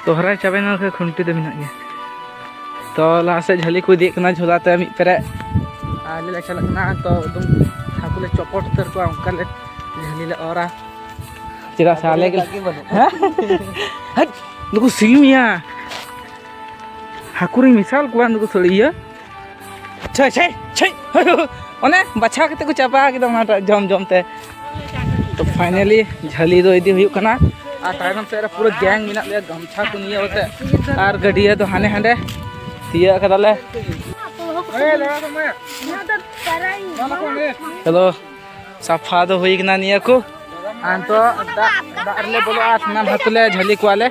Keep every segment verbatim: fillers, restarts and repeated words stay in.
ᱛᱚ ᱦᱟᱨᱟᱭ ᱪᱟᱵᱟᱭᱮᱱᱟ, ᱠᱷᱩᱱᱴᱤ ᱫᱚ ᱢᱮᱱᱟᱜ ᱜᱮᱭᱟ᱾ ᱛᱚ ᱞᱟᱦᱟ ᱥᱮᱫ ᱡᱷᱟᱹᱞᱤ ᱠᱚ ᱤᱫᱤᱭᱮᱫ ᱠᱟᱱᱟ, ᱡᱷᱚᱞᱟ ᱛᱮ ᱢᱤᱫ ᱯᱮᱨᱮᱡ᱾ ᱟᱨ ᱟᱞᱮ ᱞᱮ ᱪᱟᱞᱟᱜ ᱠᱟᱱᱟ᱾ ᱛᱚ ᱮᱠᱫᱚᱢ ᱦᱟᱹᱠᱩ ᱞᱮ ᱪᱚᱯᱚᱴ ᱩᱛᱟᱹᱨ ᱠᱚᱣᱟ, ᱚᱱᱠᱟ ᱞᱮ ᱡᱷᱟᱹᱞᱤ ᱞᱮ ᱚᱨᱟ᱾ ᱪᱮᱫᱟᱜ ᱥᱮ ᱟᱞᱮ ᱜᱮ, ᱫᱟᱜ ᱜᱮ ᱵᱟᱹᱱᱩᱜᱼᱟ᱾ ᱦᱮᱸ? ᱦᱟᱹᱴ! ᱱᱩᱠᱩ ᱥᱤᱢ ᱭᱟ, ᱦᱟᱹᱠᱩ ᱨᱤᱧ ᱢᱮᱥᱟᱞ ᱠᱚᱣᱟ, ᱱᱩᱠᱩ ᱥᱟᱹᱲᱤᱭᱟᱹ᱾ ᱪᱷᱮᱭ, ᱪᱷᱮᱭ, ᱪᱷᱮᱭ᱾ ᱚᱱᱮ ᱵᱟᱪᱷᱟᱣ ᱠᱟᱛᱮ ᱠᱚ ᱪᱟᱵᱟ ᱠᱮᱫᱟ ᱚᱱᱟᱴᱟᱜ ᱡᱚᱢ ᱡᱚᱢ ᱛᱮ᱾ ᱛᱚ finally ᱡᱷᱟᱹᱞᱤ ᱫᱚ ᱤᱫᱤ ᱦᱩᱭᱩᱜ ᱠᱟᱱᱟ᱾ ᱟᱨ ᱛᱟᱭᱱᱚᱢ ᱥᱮᱫ ᱨᱮ ᱯᱩᱨᱟᱹ gang ᱢᱮᱱᱟᱜ ᱞᱮᱭᱟ, ᱜᱟᱢᱪᱷᱟ ᱠᱚ ᱱᱤᱭᱟᱹ ᱠᱟᱛᱮ᱾ ᱟᱨ ᱜᱟᱹᱰᱭᱟᱹ ᱫᱚ ᱦᱟᱱᱮ ᱦᱟᱸᱰᱮ ᱛᱤᱭᱟᱹᱜ ᱠᱟᱫᱟᱞᱮ᱾ ᱦᱮᱞᱳ, ᱥᱟᱯᱷᱟ ᱫᱚ ᱦᱩᱭ ᱠᱟᱱᱟ ᱱᱤᱭᱟᱹ ᱠᱚ᱾ ᱟᱨ ᱱᱤᱛᱚᱜ ᱫᱟᱜ, ᱫᱟᱜ ᱨᱮᱞᱮ ᱵᱚᱞᱚᱜᱼᱟ, ᱥᱟᱱᱟᱢ ᱦᱟᱹᱠᱩ ᱞᱮ ᱡᱷᱟᱹᱞᱤ ᱠᱚᱣᱟᱞᱮ᱾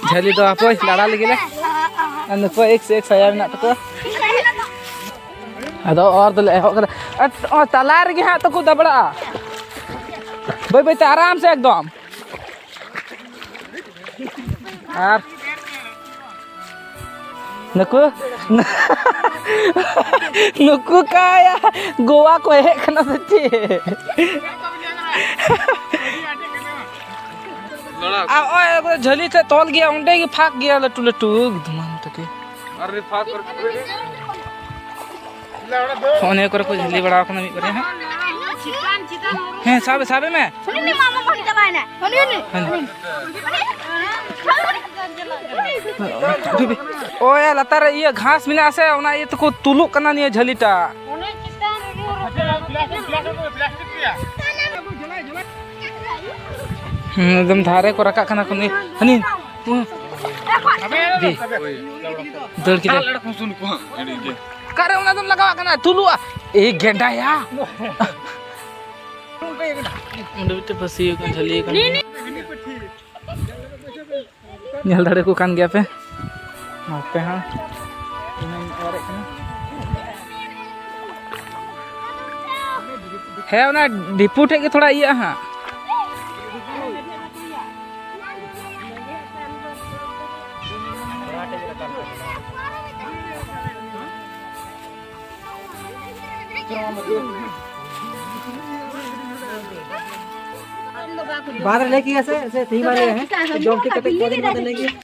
ᱡᱷᱟᱹᱞᱤ ᱫᱚ ᱦᱟᱯᱳᱭ ᱞᱟᱲᱟ ᱞᱮᱜᱮ ᱞᱮ᱾ ᱟᱨ ᱱᱩᱠᱩ ᱮᱠ ᱥᱮ ᱮᱠ ᱥᱟᱭᱟ ᱢᱮᱱᱟᱜ ᱛᱟᱠᱚᱣᱟ᱾ ᱟᱫᱚ ᱚᱨ ᱫᱚᱞᱮ ᱮᱦᱚᱵ ᱠᱟᱫᱟ᱾ ᱟᱨ ᱛᱟᱞᱟ ᱨᱮᱜᱮ ᱦᱟᱸᱜ ᱛᱟᱠᱚ ᱫᱟᱵᱲᱟᱜᱼᱟ᱾ ᱵᱟᱹᱭ ᱵᱟᱹᱭ ᱛᱮ ᱟᱨᱟᱢ ᱥᱮ ᱮᱠᱫᱚᱢ᱾ ᱟᱨ ᱱᱩᱠᱩ, ᱱᱩᱠᱩ ᱠᱟᱭᱟ ᱜᱳᱣᱟ ᱠᱚ ᱦᱮᱡ ᱠᱟᱱᱟ ᱥᱮ ᱪᱮᱫ? ᱟᱨ ᱱᱚᱜᱼᱚᱭ ᱡᱷᱟᱹᱞᱤ ᱴᱷᱮᱡ ᱛᱚᱞ ᱜᱮᱭᱟ, ᱚᱸᱰᱮ ᱜᱮ ᱯᱷᱟᱸᱠ ᱜᱮᱭᱟ ᱞᱟᱹᱴᱩ ᱞᱟᱹᱴᱩ ᱮᱠᱫᱚᱢ ᱛᱟᱠᱤ᱾ ᱦᱚᱸᱜᱼᱚ ᱱᱤᱭᱟᱹ ᱠᱚᱨᱮ ᱠᱚ ᱡᱷᱟᱹᱞᱤ ᱵᱟᱲᱟ ᱟᱠᱟᱱᱟ ᱢᱤᱫ ᱵᱟᱨᱭᱟ ᱦᱟᱸᱜ᱾ ᱦᱮᱸ, ᱥᱟᱵᱮ, ᱥᱟᱵᱮ ᱢᱮ᱾ ᱦᱟᱹᱱᱤ ᱱᱤ ᱢᱟᱢᱟ ᱵᱟᱝ ᱪᱟᱵᱟᱭᱮᱱᱟ᱾ ᱦᱟᱹᱱᱤ ᱱᱤ᱾ ᱦᱟᱹᱱᱤ᱾ ᱳᱭ, ᱞᱟᱛᱟᱨ ᱨᱮ ᱤᱭᱟᱹ ᱜᱷᱟᱥ ᱢᱮᱱᱟᱜᱼᱟ ᱥᱮ, ᱚᱱᱟ ᱤᱭᱟᱹ ᱛᱮᱠᱚ ᱛᱩᱞᱩᱜ ᱠᱟᱱᱟ ᱱᱤᱭᱟᱹ ᱡᱷᱟᱹᱞᱤᱴᱟᱜ᱾ ᱦᱩᱸ, ᱮᱠᱫᱚᱢ ᱫᱷᱟᱨᱮ ᱠᱚ ᱨᱟᱠᱟᱵ ᱠᱟᱱᱟ ᱠᱚ ᱱᱤᱭᱟᱹ᱾ ᱦᱟᱹᱱᱤ᱾ ᱦᱩᱸ᱾ ᱫᱮ᱾ ᱫᱟᱹᱲ ᱠᱮᱫᱟ᱾ ᱚᱠᱟᱨᱮ ᱚᱱᱟ ᱫᱚᱢ ᱞᱟᱜᱟᱣᱟᱜ ᱠᱟᱱᱟ? ᱛᱩᱞᱩᱜᱼᱟ᱾ ᱮᱭ ᱜᱮᱰᱟᱭᱟ᱾ ᱚᱸᱰᱮ ᱢᱤᱫᱴᱮᱱ ᱯᱷᱟᱹᱥᱤ ᱟᱠᱟᱱ, ᱡᱷᱟᱹᱞᱤ ᱟᱠᱟᱱ᱾ ᱧᱮᱞ ᱫᱟᱲᱮ ᱠᱚ ᱠᱟᱱ ᱜᱮᱭᱟ ᱯᱮ᱾ ᱱᱚᱛᱮ ᱦᱚᱸ ᱤᱧ ᱦᱚᱧ ᱚᱨᱮᱫ ᱠᱟᱱᱟ᱾ ᱦᱮᱸ, ᱚᱱᱟ ᱰᱷᱤᱯᱩ ᱴᱷᱮᱡ ᱜᱮ ᱛᱷᱚᱲᱟ ᱤᱭᱟᱹᱜᱼᱟ ᱦᱟᱸᱜ᱾ ᱵᱟᱨ ᱞᱟᱹᱭ ᱠᱮᱭᱟ ᱥᱮ, ᱥᱮ ᱛᱤᱱ ᱵᱟᱨ ᱞᱟᱹᱭᱟ, ᱦᱮᱸ? ᱡᱚᱢ ᱴᱷᱤᱠ ᱠᱟᱛᱮ ᱠᱚ ᱫᱤᱱ ᱵᱟᱫ ᱞᱟᱹᱭ ᱠᱮᱭᱟ᱾